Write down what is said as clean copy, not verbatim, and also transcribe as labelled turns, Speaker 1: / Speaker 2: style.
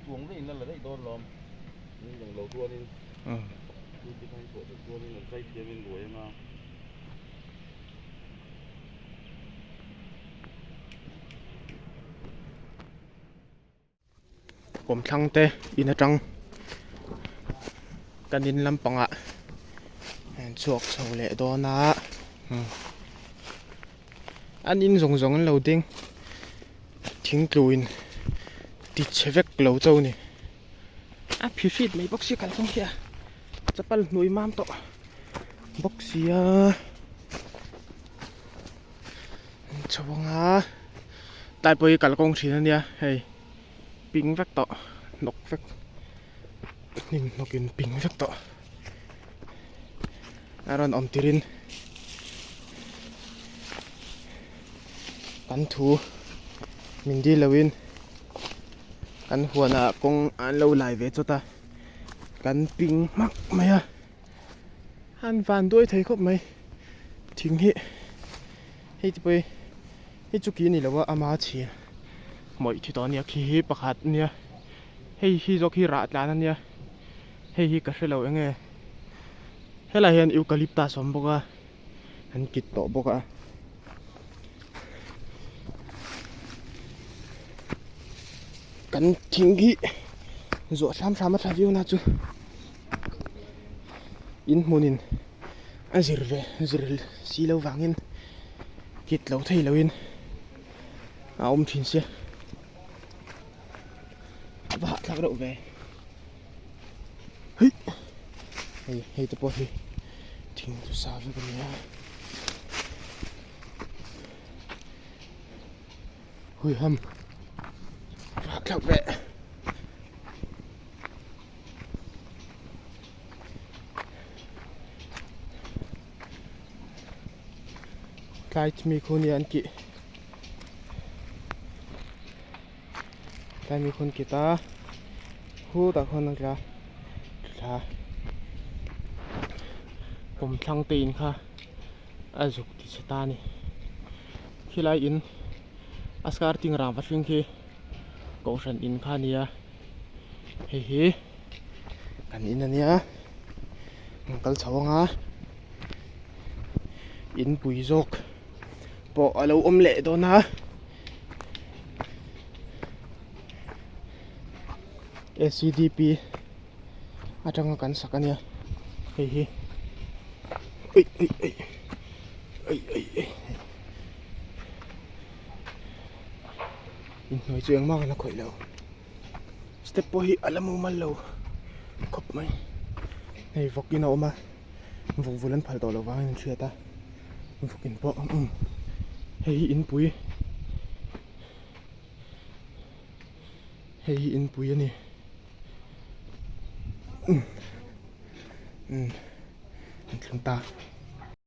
Speaker 1: Chuang daih in a la daih dawn lawm. Ni dang lo chuanin mi te khan chhuah theih chuanin an zai thiamin ruai anga.
Speaker 2: Kawmthlang te in atang kan in lampangah an chhuak chho leh dawn a an in zawng zawng an lo ding thingtluin ti chhe vek lo chauh a ni a phi hrit mai bawk sia kalkawng hi a chapal hnuai mam tawh bawk sia an chho ang a tlai pawh hi kalkawng thin a nia hei ping vek tawh hnawk vek hnim hnawk in ping vek tawh a rawn awm tir in kan thu min dil lo in kan huan ah kawng an lo lai ve chawt a kan ping hmak mai a. An van duai thei khawp mai thing hi hei te pawh hi hei chu ki a ni lo a ama chhia mawih thi tawh a nia khi hi pakhat a nia hei hi zawk hi rah tlan a nia hei hi ka hre lo eng nge helaiah hian eucalyptus a awm bawk a an kit tawh bawk a. Kan thing hi zuah hram hram a tha viau na chu. In hmunin a zir ve zir si lo vangin kit lo thei loin a awm thin sia a va hahthlak reuh ve hei hei hei te pawh hi thing chu sa vek a ni a hui ham a va hahthlak ve. Tlai mi khu nia an tih tlai mi khu an kit a khutah khuan an tla thla kawmthlang te in kha a zuk ti chhe ta a ni khilai in a skirting rangva hring khi kohhran in kha a ni a. Hei hi kan in a nia an kal chho ang a in pui zawk pawh a lo awm leh dawn a A C D P atanga kan sak a nia hei hi ui ui ui ui ui ui inhnuai chu engmah kan la khawih lo. Step pawh hi a la mumal lo khawp mai hei vawk in a awm a vawk vul an phal tawh loh vangin an hriat a vawk in pawh umm hei hi inpui hei hi inpui a ni umm an thlung ta.